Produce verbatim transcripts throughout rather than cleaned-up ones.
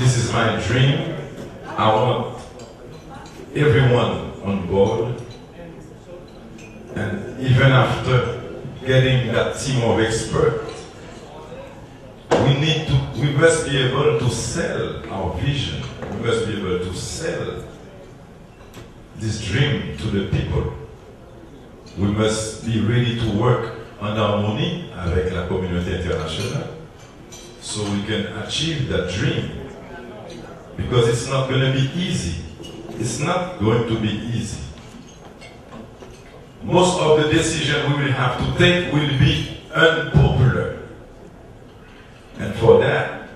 This is my dream. I want everyone on board. And even after getting that team of experts, we need to, we must be able to sell our vision. We must be able to sell this dream to the people. We must be ready to work en harmonie avec la communauté internationale so we can achieve that dream. Because it's not going to be easy. It's not going to be easy. Most of the decision we will have to take will be unpopular. And for that,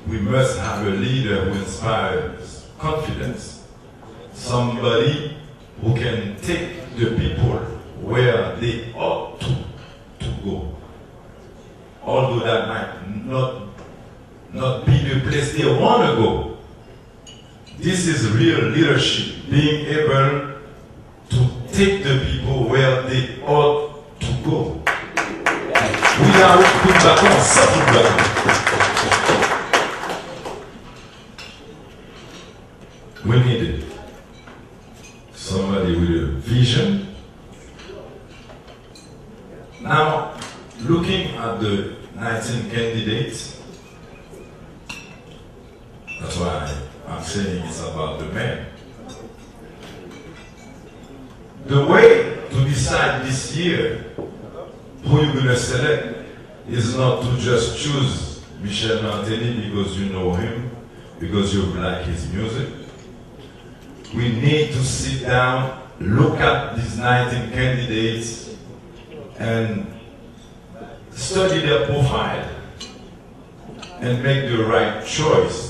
we must have a leader who inspires confidence. Somebody who can take the people where they ought to, to go. Although that might not, not be the place they want to go. This is real leadership, being able to take the people where they ought to go. Without kout baton, san kout baton. We need somebody with a vision. Now, looking at the nineteen candidates, that's why I'm saying it's about the man. The way to decide this year who you're going to select is not to just choose Michel Martelly because you know him, because you like his music. We need to sit down, look at these nineteen candidates, and study their profile and make the right choice.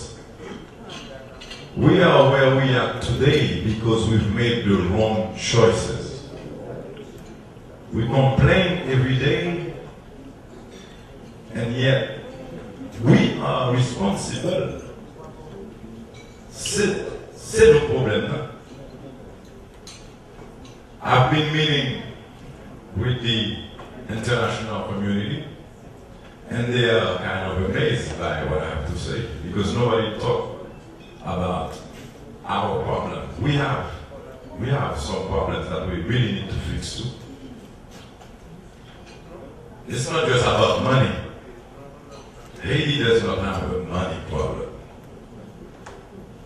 We are where we are today because we've made the wrong choices. We complain every day, and yet we are responsible. Se, se nou pwoblèm nan. I've been meeting with the international community, and they are kind of amazed by what I have to say because nobody talk about our problems. We have, we have some problems that we really need to fix too. It's not just about money. Haiti does not have a money problem.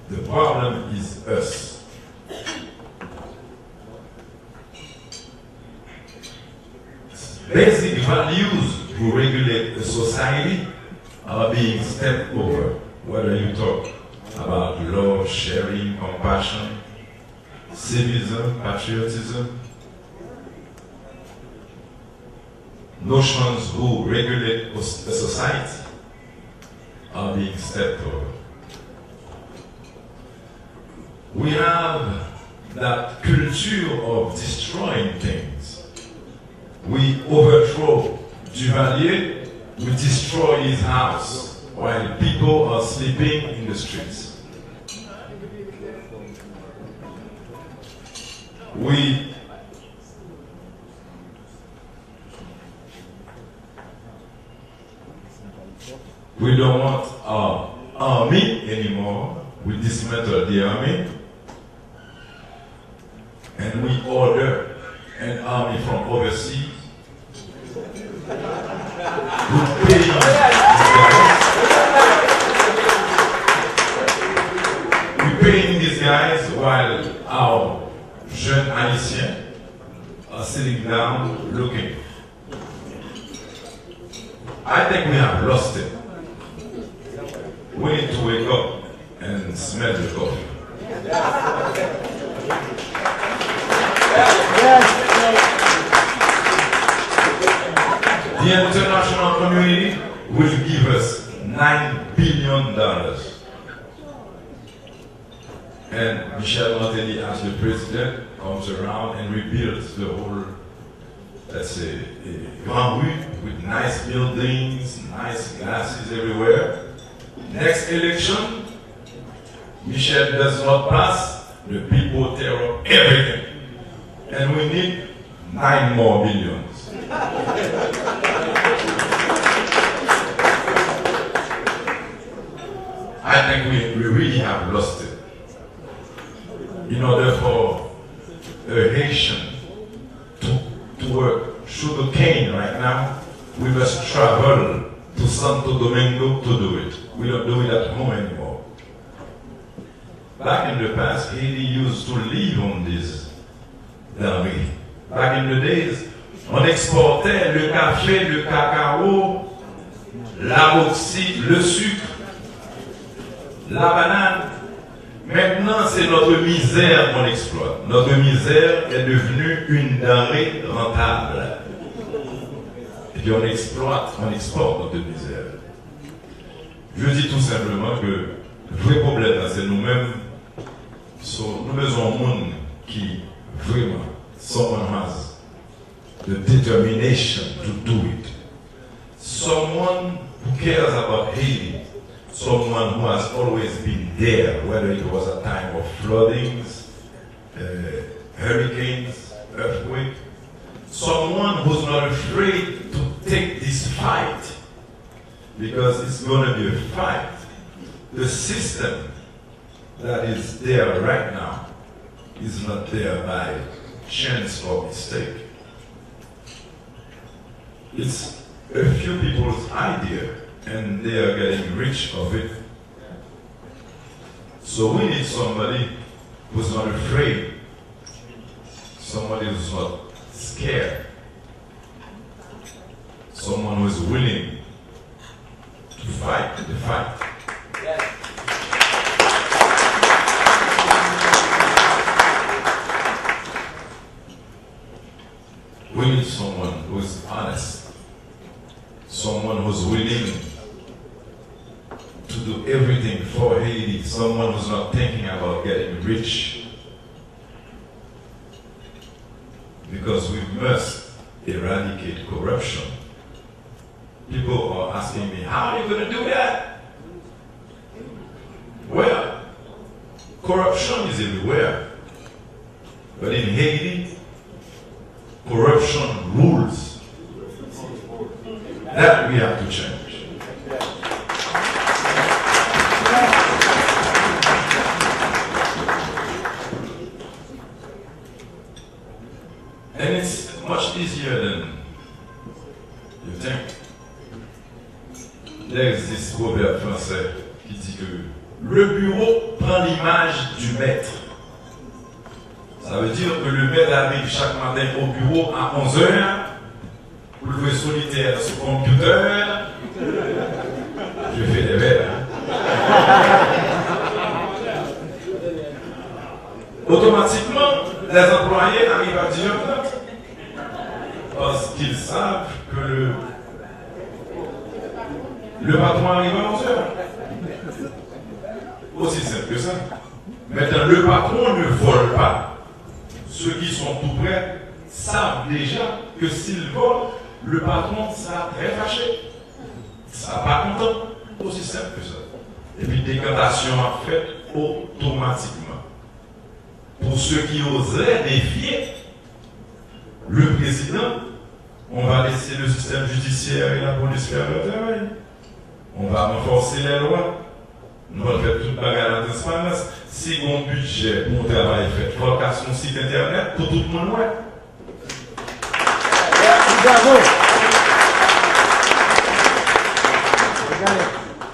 The problem is us. Basic values who regulate a society are being stepped over. Whether you talk about love, sharing, compassion, civism, patriotism, notions who regulate a society are being stepped over. We have that culture of destroying things. We overthrow Duvalier, we destroy his house while people are sleeping in the streets. We We don't want our army anymore. We dismantle the army. And we order an army from overseas. We paying these guys. We paying these guys while our jeunes Haïtiens are sitting down looking. I think we have lost it. We need to wake up and smell the coffee. The international community will give us nine billion dollars. And Michel Martelly, as the president, comes around and rebuilds the whole, let's say, eh, Grand Rue with nice buildings, nice glasses everywhere. Next election, Michel does not pass, the people tear up everything. And we need nine more billions. I think we, we really have lost it. In order for a Haitian to, to work sugar cane right now, we must travel to Santo Domingo to do it. We don't do it at home anymore. Back in the past, Haiti used to live on these denrées. Back in the days, on exportait le café, le cacao, la bauxite, le sucre, la banane. Maintenant, c'est notre misère qu'on exploite. Notre misère est devenue une denrée rentable. Et puis on exploite, on exporte notre misère. Je dis tout simplement que vrai problème, là, c'est nous-mêmes. So, nou bezwen yon moun ki vreman, someone who has the determination to do it. Someone who cares about Haiti. Someone who has always been there, whether it was a time of floodings, uh, hurricanes, earthquake. Someone who's not afraid to take this fight, because it's gonna be a fight. The system that is there right now is not there by chance or mistake. It's a few people's idea, and they are getting rich of it. So we need somebody who's not afraid, somebody who's not scared, someone who is willing to fight the fight. We need someone who is honest, someone who's willing to do everything for Haiti, someone who's not thinking about getting rich. Because we must eradicate corruption. People are asking me, "How are you gonna do that?" Well, corruption is everywhere. But in Haiti, corruption rules. That we have to change. And it's much easier than you think. Il existe proverbe français qui dit que le bureau prend l'image du maître. Ça veut dire que le maître arrive chaque matin au bureau à onze heures pour jouer solitaire sur computer. Je fais des vers, hein. Automatiquement, les employés arrivent à dix heures trente. Parce qu'ils savent que le, le patron arrive à onze heures. Aussi simple que ça. Maintenant, le patron ne vole pas. Ceux qui sont tout près savent déjà que s'ils volent, le patron sera très fâché. Sera pas content. Aussi simple que ça. Et puis, décantation a fait automatiquement. Pour ceux qui oseraient défier le président, on va laisser le système judiciaire et la police faire leur travail. On va renforcer les lois. Nou pral fè tout bagay nan transparans. Si gon bidjè pou yon travay fèt, fò l ka sou yon sit entènèt pou tout moun wè. Bravo.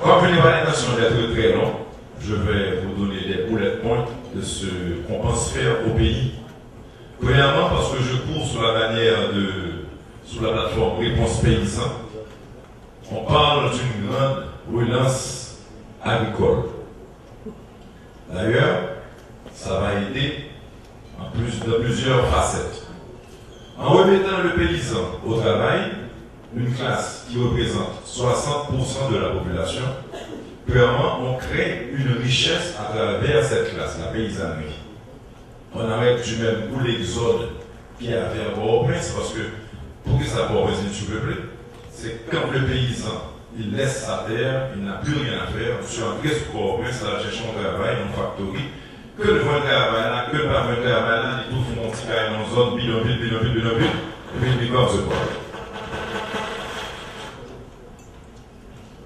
Comme je n'ai pas l'intention d'être très long, je vais vous donner des bullet points de ce qu'on pense faire au pays. Premièrement, parce que je cours sous la bannière de, sous la plateforme Réponse Paysan, on parle d'une grande relance agricole. D'ailleurs, ça va aider en plus, dans plusieurs facettes. En remettant le paysan au travail, une classe qui représente soixante pour cent de la population, clairement, on crée une richesse à travers cette classe, la paysannerie. On arrête du même coup l'exode qu'il y avait à Port-au-Prince, parce que pour que ça Port-au-Prince est surpeuplé, c'est quand le paysan, il laisse sa terre, il n'a plus rien à faire, on se retrouve au Prince, la chercher un travail, une factory, que le voit travail là, que le pas voit travail là, il trouve un petit carré dans une zone, bidonville, bidonville, bidonville, et puis il dit comme ce quoi.